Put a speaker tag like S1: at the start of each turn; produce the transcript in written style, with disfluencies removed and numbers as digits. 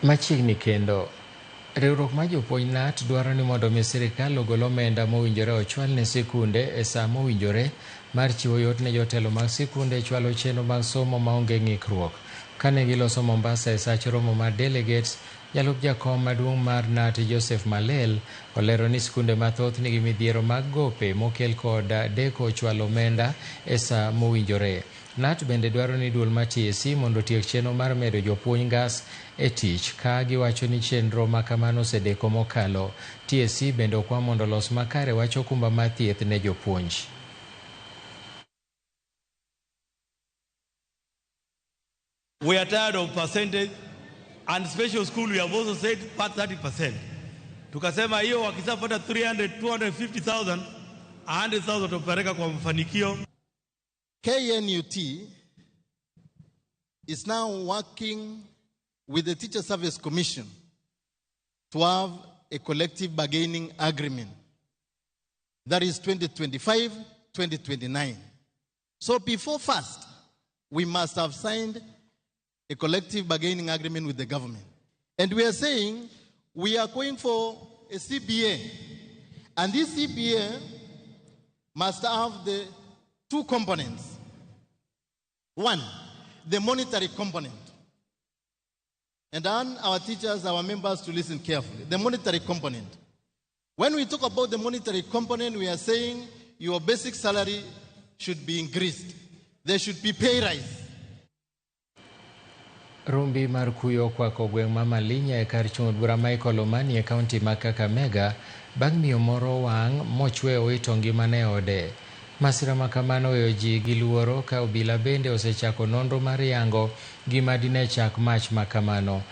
S1: Machiegni kendo, riwruok mar jopuonj KNUT dwaro ni mondo mi sirikal ogol omenda mowinjore ochwal ne sikunde e saa mowinjore mar chiwo yot ne jotelo mag sikunde chwalo chenro mag somo maonge ng'ikruok. Kane giloso Mombasa e sach romo mar delegates, jalup jakom maduong' mar KNUT Joseph Malel olero ni sikunde mathoth nigi midhiero mag gope mokel kod deko chwalo omenda e saa mowinjore. KNUT bende dwaro ni duol mar TSC mondo otiek chenro mar medo jopuonj ngas e tich ka giwacho ni chenro ma kamano osedeko mokalo. TSC bende okwa mondo olos makare wach okumba mar thieth ne jopuonj.
S2: We are tired of percentage and special school we have also said 30%. Tukasema hiyo wakishapata 300, 250,000, 100,000 tupeleka kwa mafanikio.
S3: KNUT is now working with the Teacher Service Commission to have a collective bargaining agreement. That is 2025-2029. So before first, we must have signed a collective bargaining agreement with the government. And we are saying we are going for a CBA. And this CBA must have the two components. One, the monetary component. And then our teachers, our members to listen carefully. The monetary component. When we talk about the monetary component, we are saying your basic salary should be increased. There should be pay rise.
S1: Rumbi mar kuyo okwako gweng' ma Malinya e kar chung' od bura Michael Omani e kaunti ma Kakamega bang' miyo moro wang' mochwe owito ngimane e ode. Masira ma kamano oweyo ji gi luoro ka obila bende osechako nonro mar yango gima dine chak mach ma kamano.